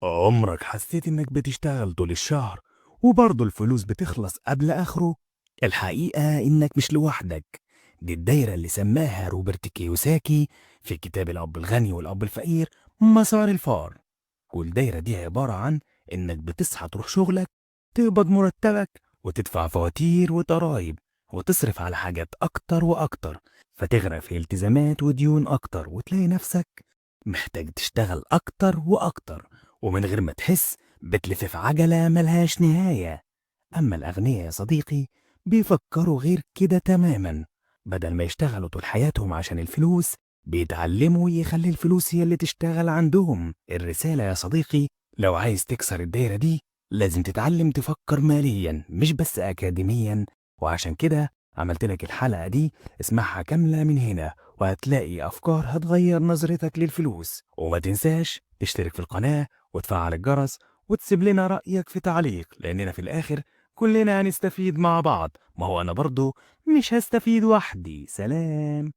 عمرك حسيت إنك بتشتغل طول الشهر وبرضه الفلوس بتخلص قبل آخره؟ الحقيقة إنك مش لوحدك. دي الدايرة اللي سماها روبرت كيوساكي في كتاب الأب الغني والأب الفقير مسار الفار. والدايرة دي عبارة عن إنك بتصحى تروح شغلك، تقبض مرتبك، وتدفع فواتير وضرايب، وتصرف على حاجات أكتر وأكتر، فتغرق في التزامات وديون أكتر، وتلاقي نفسك محتاج تشتغل أكتر وأكتر، ومن غير ما تحس بتلف في عجلة ملهاش نهاية. أما الأغنياء يا صديقي بيفكروا غير كده تماما. بدل ما يشتغلوا طول حياتهم عشان الفلوس، بيتعلموا يخلي الفلوس هي اللي تشتغل عندهم. الرسالة يا صديقي، لو عايز تكسر الدايرة دي لازم تتعلم تفكر ماليا مش بس أكاديميا. وعشان كده عملت لك الحلقة دي، اسمعها كاملة من هنا وهتلاقي أفكار هتغير نظرتك للفلوس. وما تنساش تشترك في القناة وتفعل الجرس وتسيب لنا رأيك في تعليق، لأننا في الآخر كلنا هنستفيد مع بعض. ما هو أنا برضو مش هستفيد وحدي. سلام.